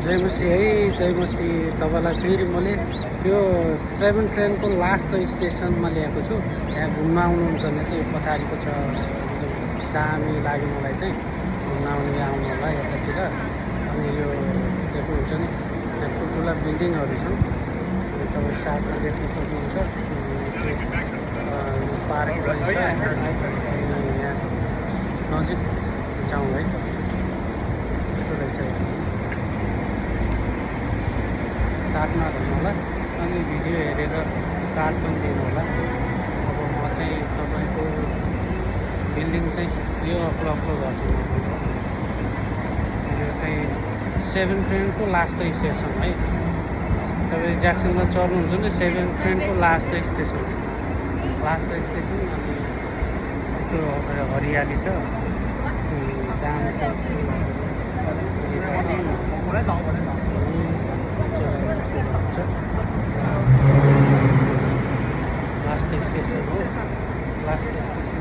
जयमसी है जयमसी तपाईँलाई फेरि मैले यो 7 ट्रेनको लास्ट स्टेसनमा ल्याएको छु। यहाँ घुम्न आउनुहुन्छ भने चाहिँ पछाडिको छ दामी लाग्यो मलाई चाहिँ घुम्न आउनु होला यतातिर। अनि यो देख्नुहुन्छ नि यहाँ ठुल्ठुला बिल्डिङहरू छन् तपाईँ साथमा देख्न सक्नुहुन्छ। त्यो पार्क रहेछ अनि यहाँ नजिक जाउँ है यस्तो रहेछ। साथमा रहनु होला अनि भिडियो हेरेर साथ पनि दिनु होला। अब म चाहिँ तपाईँको बिल्डिङ चाहिँ यो अग्लो गर्छु। यो चाहिँ 7 ट्रेनको लास्ट स्टेसन है। तपाईँ ज्याक्सनमा चढ्नुहुन्छ नि 7 ट्रेनको लास्ट स्टेसन अनि यस्तो हरियाली छ दामी छ। लास्ट स्टेसन हो। लास्ट स्टेसन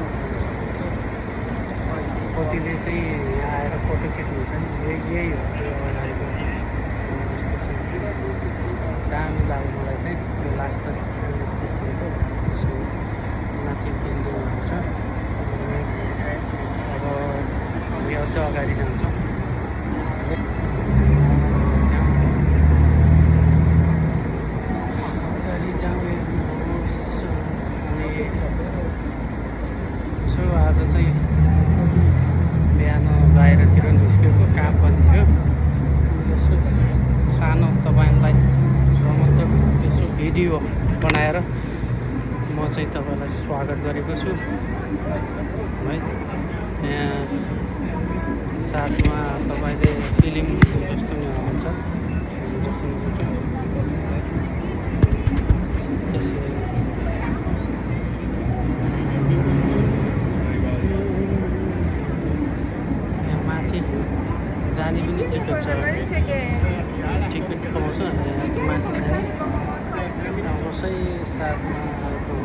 कतिले चाहिँ यहाँ आएर फोटो खिच्नुहुन्छ नि यही हो त्यो अगाडिको स्टेसन। दामी लाग्यो मलाई चाहिँ यो लास्ट स्टेसनको त्यसको माथि बिल्डिङहरू छ। अब हामी अझ अगाडि जान्छौँ। आज चाहिँ बिहान बाहिरतिर निस्केको काम पनि थियो। यसो सानो तपाईँलाई रमाइलो यसो भिडियो बनाएर म चाहिँ तपाईँलाई स्वागत गरेको छु है। यहाँ साथमा तपाईँले फिल्म जस्तो हुन्छ जाने पनि टिकट छ। टिकट पाउँछ माथि जाने। कसै साथमा आएको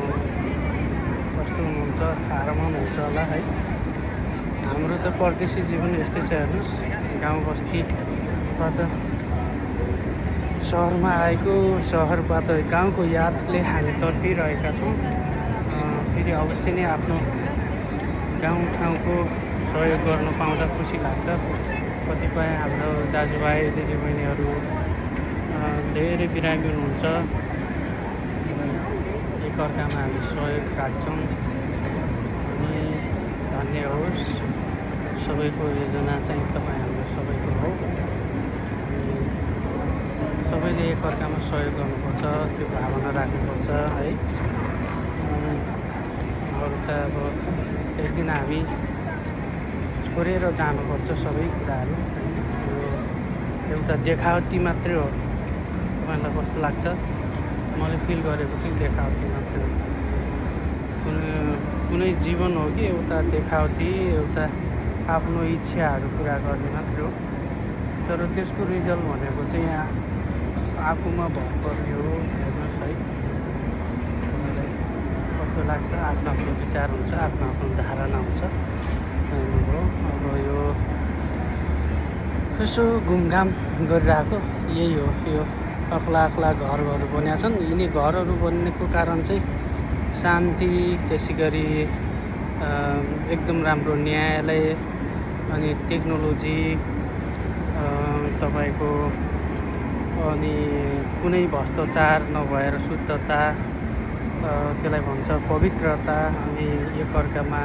कस्तो हुनुहुन्छ आराम हुन्छ होला है। हाम्रो त परदेशी जीवन यस्तै छ हेर्नुहोस्। गाउँ बस्तीबाट सहरमा आएको सहरबाट गाउँको यादले हामी तर्फिरहेका छौँ। फेरि अवश्य नै आफ्नो गाउँठाउँको सहयोग गर्न पाउँदा खुसी लाग्छ। कतिपय हाम्रो दाजुभाइ दिदीबहिनीहरू धेरै बिरामी हुनुहुन्छ। एकअर्कामा हामी सहयोग राख्छौँ अनि धन्य होस् सबैको योजना चाहिँ तपाईँ हाम्रो सबैको हो। सबैले एकअर्कामा सहयोग गर्नुपर्छ त्यो भावना राख्नुपर्छ है। अरू त अब एक दिन हामी छोडेर जानुपर्छ सबै कुराहरू। यो एउटा देखावटी मात्रै हो। तपाईँलाई कस्तो लाग्छ? मैले फिल गरेको चाहिँ देखावटी मात्रै हो। कुनै जीवन हो कि एउटा देखावटी एउटा आफ्नो इच्छाहरू पुरा गर्ने मात्रै हो। तर त्यसको रिजल्ट भनेको चाहिँ आफूमा भर पर्ने हो। हेर्नुहोस् है तपाईँलाई कस्तो लाग्छ? आफ्नो आफ्नो विचार हुन्छ आफ्नो आफ्नो धारणा हुन्छ। अब यो यसो घुमघाम गरिरहेको यही हो। यो अग्ला घरहरू बनिया छन्। यिनी घरहरू बन्नेको कारण चाहिँ शान्ति त्यसै गरी एकदम राम्रो न्यायालय अनि टेक्नोलोजी तपाईँको अनि कुनै भ्रष्टाचार नभएर शुद्धता त्यसलाई भन्छ पवित्रता अनि एकअर्कामा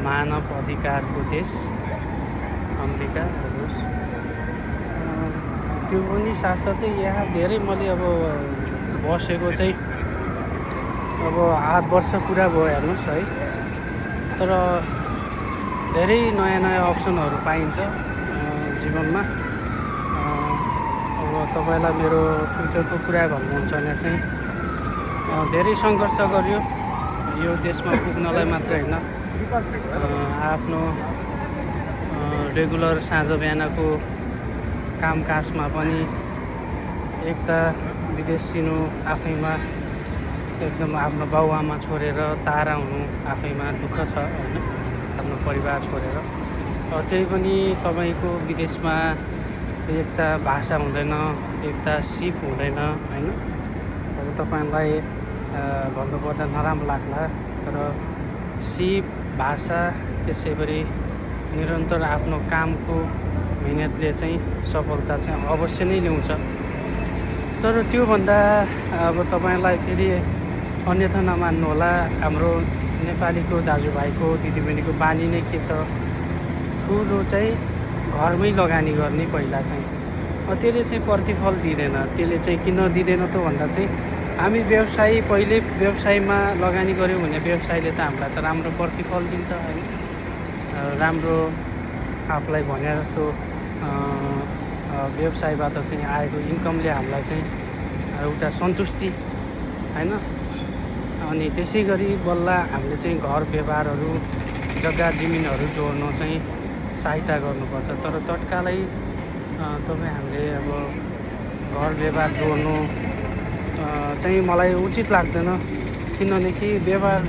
मानव अधिकारको देश अमेरिका हेर्नुहोस्। त्यो पनि साथसाथै यहाँ धेरै मैले अब बसेको चाहिँ अब 8 वर्ष पुरा भयो हेर्नुहोस् है। तर धेरै नयाँ अप्सनहरू पाइन्छ जीवनमा। अब तपाईँलाई मेरो फ्युचरको कुरा भन्नुहुन्छ भने चाहिँ धेरै सङ्घर्ष गर्यो यो देशमा पुग्नलाई मात्रै होइन। आफ्नो रेगुलर साँझ बिहानको कामकाजमा पनि एक त विदेशिनु आफैमा एकदम आफ्नो बाउआमा छोडेर टाढा हुनु आफैमा दुःख छ हैन, आफ्नो परिवार छोडेर। त्यही पनि तपाईको विदेशमा एकता भाषा हुँदैन, एकता सिप हुँदैन होइन। अब तपाईँलाई भन्नुपर्दा नराम्रो लाग्ला, तर सिप भाषा त्यसै गरी निरन्तर आफ्नो कामको मिहिनेतले चाहिँ सफलता चाहिँ अवश्य नै ल्याउँछ। तर त्योभन्दा अब तपाईँलाई फेरि अन्यथा नमान्नु होला, हाम्रो नेपालीको दाजुभाइको दिदीबहिनीको बानी नै के छ, ठुलो चाहिँ घरमै लगानी गर्ने पहिला चाहिँ। त्यसले चाहिँ प्रतिफल दिँदैन। त्यसले चाहिँ किन दिँदैन त भन्दा चाहिँ हामी व्यवसायी पहिले व्यवसायमा लगानी गऱ्यौँ भने व्यवसायले त हामीलाई त राम्रो प्रतिफल दिन्छ होइन। राम्रो आफूलाई भने जस्तो व्यवसायबाट चाहिँ आएको इन्कमले हामीलाई चाहिँ एउटा सन्तुष्टि होइन। अनि त्यसै गरी बल्ल हामीले चाहिँ घर व्यवहारहरू जग्गा जमिनहरू जोड्नु चाहिँ सहायता गर्नुपर्छ। तर तत्कालै तपाईँ हामीले अब घर व्यवहार जोड्नु चाहिँ मलाई उचित लाग्दैन। किनभने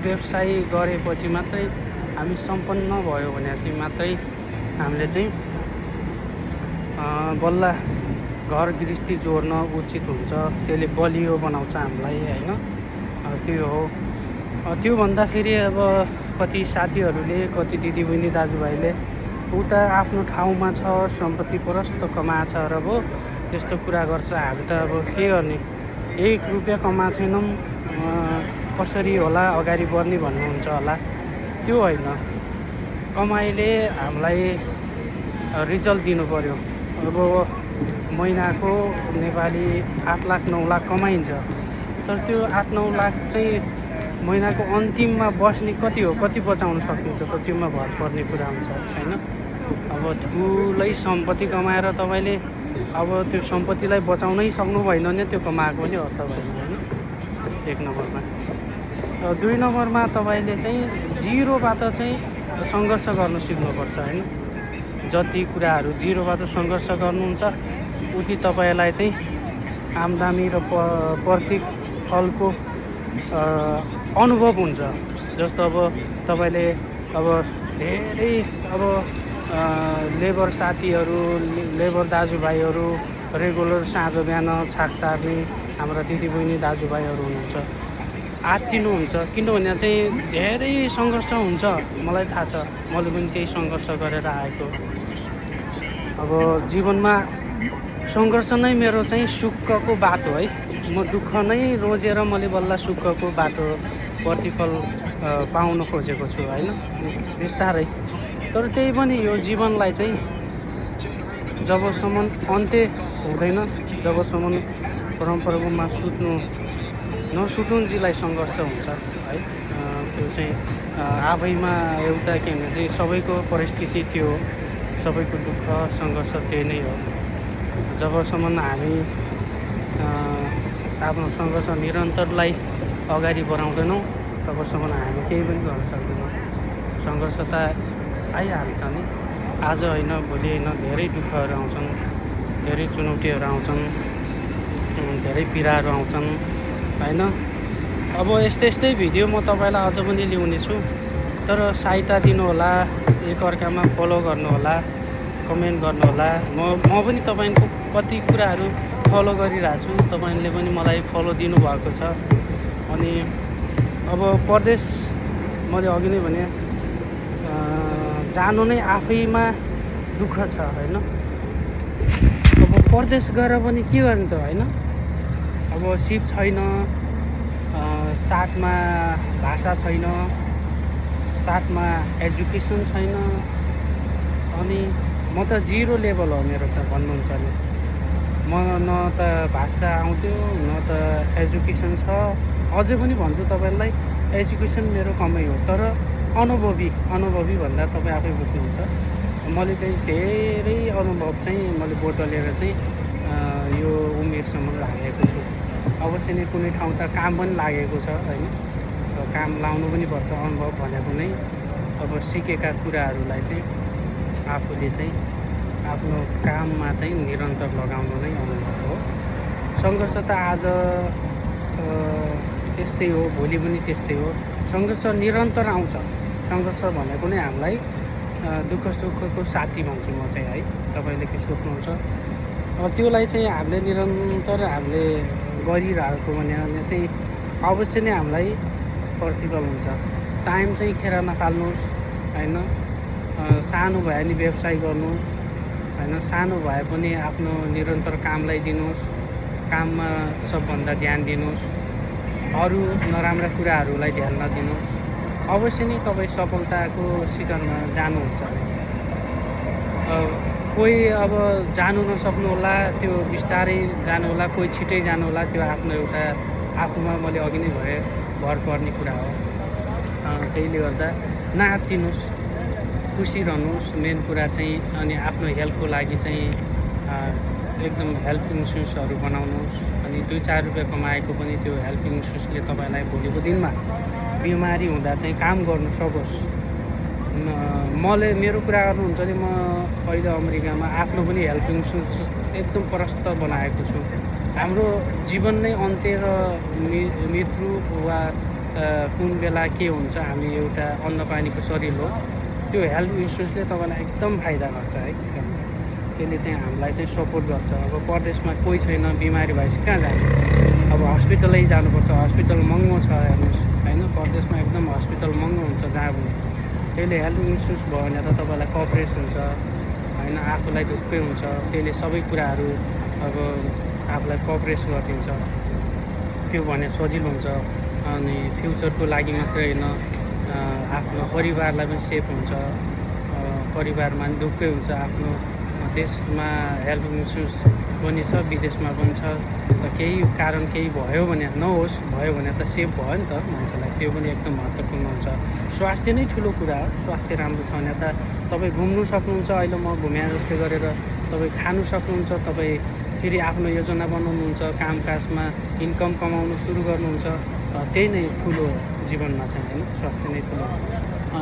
व्यवसाय गरेपछि मात्रै हामी सम्पन्न भयो भने चाहिँ मात्रै हामीले चाहिँ बल्ल घर गृहस्थी जोड्न उचित हुन्छ। त्यसले बलियो बनाउँछ हामीलाई होइन। त्यो हो। त्योभन्दा फेरि अब कति साथीहरूले, कति दिदीबहिनी दाजुभाइले उता आफ्नो ठाउँमा छ, सम्पत्ति प्रशस्त कमाएको छ र अब त्यस्तो कुरा गर्छ। हामी त अब के गर्ने, 1 रुपियाँ कमाएको छैनौँ, कसरी होला अगाडि बढ्ने भन्नुहुन्छ होला। त्यो होइन, कमाइले हामीलाई रिजल्ट दिनु पर्यो। अब महिनाको नेपाली 8 लाख 9 लाख कमाइन्छ, तर त्यो 8-9 लाख चाहिँ महिनाको अन्तिममा बस्ने कति हो, कति बचाउन सकिन्छ त त्योमा भर पर्ने कुरा हुन्छ होइन। अब ठुलै सम्पत्ति कमाएर तपाईँले अब त्यो सम्पत्तिलाई बचाउनै सक्नु भएन भने त्यो कमाएको पनि अर्थ भएन होइन। 1 नम्बरमा। 2 नम्बरमा तपाईँले चाहिँ जिरोबाट चाहिँ सङ्घर्ष गर्न सिक्नुपर्छ होइन। जति कुराहरू जिरोबाट सङ्घर्ष गर्नुहुन्छ उति तपाईँलाई चाहिँ आम्दानी र प्रतिफलको अनुभव हुन्छ। जस्तो अब तपाईँले अब धेरै अब लेबर साथीहरू, लेबर दाजुभाइहरू रेगुलर साँझ बिहान छाक टार्ने हाम्रा दिदीबहिनी दाजुभाइहरू हुनुहुन्छ, आत्तिनुहुन्छ। किनभने चाहिँ धेरै सङ्घर्ष हुन्छ, मलाई थाहा छ, मैले पनि त्यही सङ्घर्ष गरेर आएको। अब जीवनमा सङ्घर्ष नै मेरो चाहिँ सुखको बाटो है। म दुःख नै रोजेर मैले बल्ल सुखको बाटो प्रतिफल पाउन खोजेको छु होइन, बिस्तारै। तर त्यही पनि यो जीवनलाई चाहिँ जबसम्म अन्त्य हुँदैन, जबसम्म परमप्रभुमा नसुटुन्जीलाई सङ्घर्ष हुन्छ है। त्यो चाहिँ आफैमा एउटा के भने चाहिँ सबैको परिस्थिति त्यो हो, सबैको दुःख सङ्घर्ष त्यही नै हो। जबसम्म हामी आफ्नो सङ्घर्ष निरन्तरलाई अगाडि बढाउँदैनौँ तबसम्म हामी केही पनि गर्न सक्दैनौँ। सङ्घर्ष त आइहाल्छ नि, आज होइन भोलि होइन, धेरै दुःखहरू आउँछन्, धेरै चुनौतीहरू आउँछन्, धेरै पीडाहरू आउँछन् होइन। अब यस्तै भिडियो म तपाईँलाई अझ पनि ल्याउने छु, तर सहायता दिनुहोला, एकअर्कामा फलो गर्नुहोला, कमेन्ट गर्नुहोला। म पनि तपाईँको कति कुराहरू फलो गरिरहेको छु, तपाईँले पनि मलाई फलो दिनुभएको छ। अनि अब परदेश मैले अघि नै भने जानु नै आफैमा दुःख छ होइन। अब परदेश गएर पनि के गर्ने त होइन। अब सिप छैन, साथमा भाषा छैन, साथमा एजुकेसन छैन, अनि म त जिरो लेभल हो मेरो त भन्नुहुन्छ नि। म न त भाषा आउँथ्यो न त एजुकेसन छ। अझै पनि भन्छु तपाईँलाई, एजुकेसन मेरो कमै हो, तर अनुभवी भन्दा तपाईँ आफै बुझ्नुहुन्छ। मैले चाहिँ धेरै अनुभव चाहिँ मैले बोटलेर चाहिँ यो उमेरसम्म लागेको छु। अवश्य नै कुनै ठाउँ त काम पनि लागेको छ होइन, काम लाउनु पनि पर्छ। अनुभव भनेको नै अब सिकेका कुराहरूलाई चाहिँ आफूले चाहिँ आफ्नो काममा चाहिँ निरन्तर लगाउनु नै अनुभव हो। सङ्घर्ष त आज त्यस्तै हो, भोलि पनि त्यस्तै हो। सङ्घर्ष निरन्तर आउँछ। सङ्घर्ष भनेको नै हामीलाई दुःख सुखको साथी भन्छु म चाहिँ है। तपाईँले के सोच्नुहुन्छ त्योलाई चाहिँ हामीले निरन्तर हामीले गरिरहेको भने चाहिँ अवश्य नै हामीलाई प्रतिफल हुन्छ। टाइम चाहिँ खेर नफाल्नुहोस् होइन। सानो भए नि व्यवसाय गर्नुहोस् होइन। सानो भए पनि आफ्नो निरन्तर कामलाई दिनुहोस्, काममा सबभन्दा ध्यान दिनुहोस्, अरू नराम्रा कुराहरूलाई ध्यान नदिनुहोस्। अवश्य नै तपाईँ सफलताको शिखरमा जानुहुन्छ। कोही अब जानु नसक्नु होला, त्यो बिस्तारै जानु होला, कोही छिटै जानु होला, त्यो आफ्नो एउटा आफूमा मैले अघि नै भर पर्ने कुरा हो। त्यसले गर्दा नआत्तिनुहोस्, खुसी रहनुहोस् मेन कुरा चाहिँ। अनि आफ्नो हेल्थको लागि चाहिँ एकदम हेल्थ इन्सुरेन्सहरू बनाउनुहोस्। अनि 2-4 रुपियाँ कमाएको पनि त्यो हेल्थ इन्सुरेन्सले तपाईँलाई भोलिको दिनमा बिमारी हुँदा चाहिँ काम गर्नु सकोस्। मेरो कुरा गर्नुहुन्छ भने म अहिले अमेरिकामा आफ्नो पनि हेल्थ इन्सुरेन्स एकदम प्रशस्त बनाएको छु। हाम्रो जीवन नै अन्त्य र मृत्यु वा कुन बेला के हुन्छ, हामी एउटा अन्नपानीको शरीर हो। त्यो हेल्थ इन्सुरेन्सले तपाईँलाई एकदम फाइदा गर्छ है। त्यसले चाहिँ हामीलाई चाहिँ सपोर्ट गर्छ। अब परदेशमा कोही छैन, बिमारी भएपछि कहाँ जाने, अब हस्पिटलै जानुपर्छ। हस्पिटल महँगो छ हेर्नुहोस् होइन। परदेशमा एकदम हस्पिटल महँगो हुन्छ जहाँ पनि। त्यसले हेल्थ इन्सुरेन्स भयो भने त तपाईँलाई कभरेज हुन्छ होइन, आफूलाई ढुक्कै हुन्छ। त्यसले सबै कुराहरू अब आफूलाई कभरेज गरिदिन्छ। त्यो भने सजिलो हुन्छ। अनि फ्युचरको लागि मात्रै होइन, आफ्नो परिवारलाई पनि सेफ हुन्छ, परिवारमा पनि ढुक्कै हुन्छ। आफ्नो देशमा हेल्थ इन्सुरेन्स पनि छ, विदेशमा पनि छ। केही कारण केही भयो भने नहोस्, भयो भने त सेफ भयो नि त मान्छेलाई, त्यो पनि एकदम महत्त्वपूर्ण हुन्छ। स्वास्थ्य नै ठुलो कुरा हो। स्वास्थ्य राम्रो छ भने त तपाईँ घुम्नु सक्नुहुन्छ। अहिले म घुमे जस्तै गरेर तपाईँ खानु सक्नुहुन्छ। तपाईँ फेरि आफ्नो योजना बनाउनुहुन्छ, कामकाजमा इन्कम कमाउनु सुरु गर्नुहुन्छ। त्यही नै ठुलो जीवनमा चाहिँ होइन, स्वास्थ्य नै ठुलो।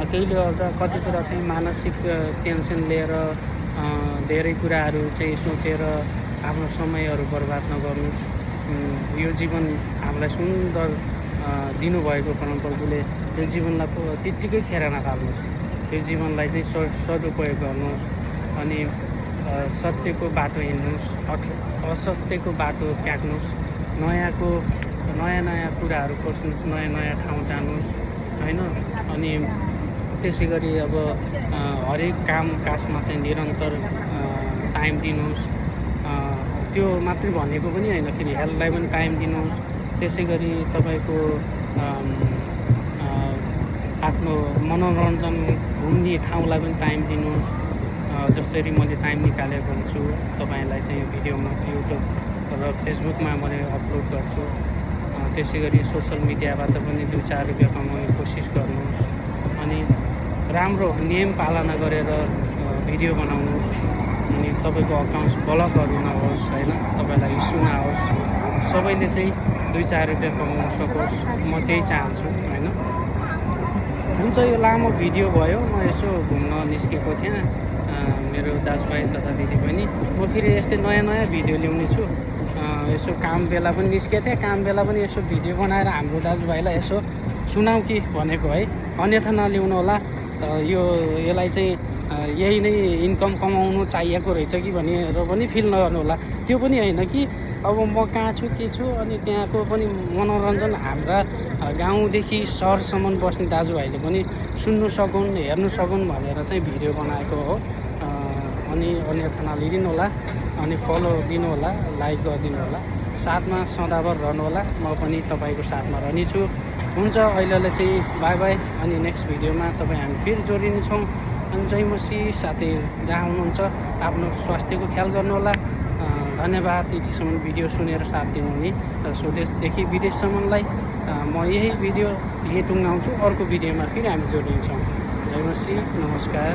त्यसले गर्दा कति कुरा चाहिँ मानसिक टेन्सन लिएर धेरै कुराहरू चाहिँ सोचेर आफ्नो समयहरू बर्बाद नगर्नुहोस्। यो जीवन हामीलाई सुन्दर दिनुभएको परमप्रभुले यो जीवनलाई त्यत्तिकै खेर नफाल्नुहोस्। यो जीवनलाई चाहिँ सदुपयोग गर्नुहोस्। अनि सत्यको बाटो हिँड्नुहोस्, असत्यको बाटो त्याग्नुहोस्। नयाँ कुराहरू खोज्नुहोस्, नयाँ ठाउँ जानुहोस् होइन। अनि त्यसै गरी अब हरेक काम काजमा चाहिँ निरन्तर टाइम दिनुहोस्। त्यो मात्रै भनेको पनि होइन, फेरि हेल्थलाई पनि टाइम दिनुहोस्। त्यसै गरी तपाईँको आफ्नो मनोरञ्जन घुम्ने ठाउँलाई पनि टाइम दिनुहोस्। जसरी मैले टाइम निकालेको हुन्छु तपाईँलाई चाहिँ भिडियोमा युट्युब र फेसबुकमा मैले अपलोड गर्छु। त्यसै गरी सोसल मिडियाबाट पनि 2-4 रुपियाँ कमाउने कोसिस गर्नुहोस्। अनि राम्रो नियम पालना गरेर भिडियो बनाउनुहोस्। अनि तपाईँको अकाउन्ट्स ब्लकहरू नहोस् होइन, तपाईँलाई इस्यु नहोस्। सबैले चाहिँ 2-4 रुपियाँ कमाउन सकोस्, म त्यही चाहन्छु होइन। हुन्छ, यो लामो भिडियो भयो। म यसो घुम्न निस्केको थिएँ, मेरो दाजुभाइ तथा दिदीबहिनी। म फेरि यस्तै नयाँ भिडियो ल्याउने छु। यसो काम बेला पनि निस्केको थिएँ, काम बेला पनि यसो भिडियो बनाएर हाम्रो दाजुभाइलाई यसो सुनाऊ कि भनेको है। अन्यथा नल्याउनु होला। यसलाई चाहिँ यही नै इन्कम कमाउनु चाहिएको रहेछ कि भनेर पनि फिल नगर्नु होला। त्यो पनि होइन कि अब म कहाँ छु के छु, अनि त्यहाँको पनि मनोरञ्जन हाम्रा गाउँदेखि सहरसम्म बस्ने दाजुभाइले पनि सुन्नु सकुन्, हेर्नु सकुन् भनेर चाहिँ भिडियो बनाएको हो। अनि अन्यथा नलिदिनु होला। अनि फलो दिनु होला, लाइक गरिदिनु होला, साथमा सदाभर रहनु होला। म पनि तपाईँको साथमा रहनेछु। हुन्छ, अहिलेलाई चाहिँ बाई बाई। अनि नेक्स्ट भिडियोमा तपाईँ हामी फेरि जोडिनेछौँ। अनि जय मसीह। साथै जहाँ हुनुहुन्छ आफ्नो स्वास्थ्यको ख्याल गर्नुहोला। धन्यवाद यतिसम्म भिडियो सुनेर साथ दिनुहुने। स्वदेशदेखि विदेशसम्मलाई म यही भिडियो यही टुङ्गाउँछु। अर्को भिडियोमा फेरि हामी जोडिन्छौँ। जय मसीह, नमस्कार।